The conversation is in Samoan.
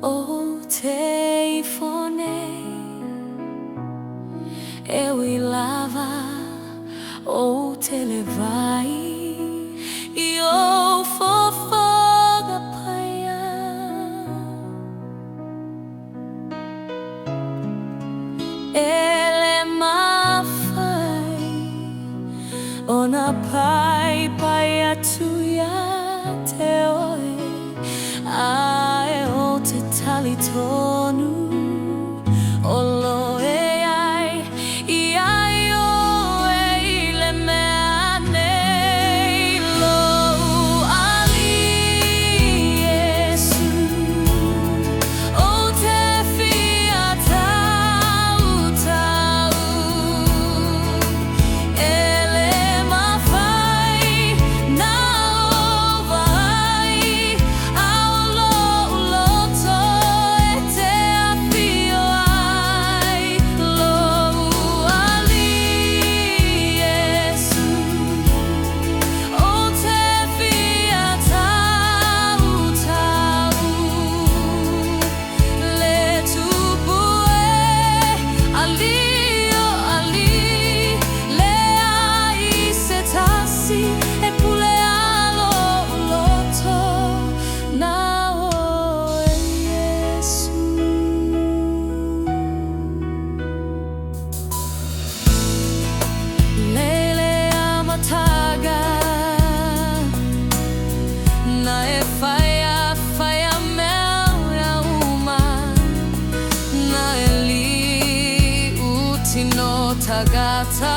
Ou te ifo nei e ui lava ou te le vai i ou fofoga paia. E le mafai ona paipai atu ia te oe, ae ou te talitonu o lo e ai ia oe i le mea nei. Lou Alii Iesu, ou te fia tautau, e le mafai na ova ai, a o lou loto e te afio ai. Lou Alii Iesu, ou te fia tautau, le Tupu e, Alii o alii, leai se tasi e pulea lou loto, na oe Iesu. Lei le amataga, na e faia faia mea uma, na e li'u tino tagata.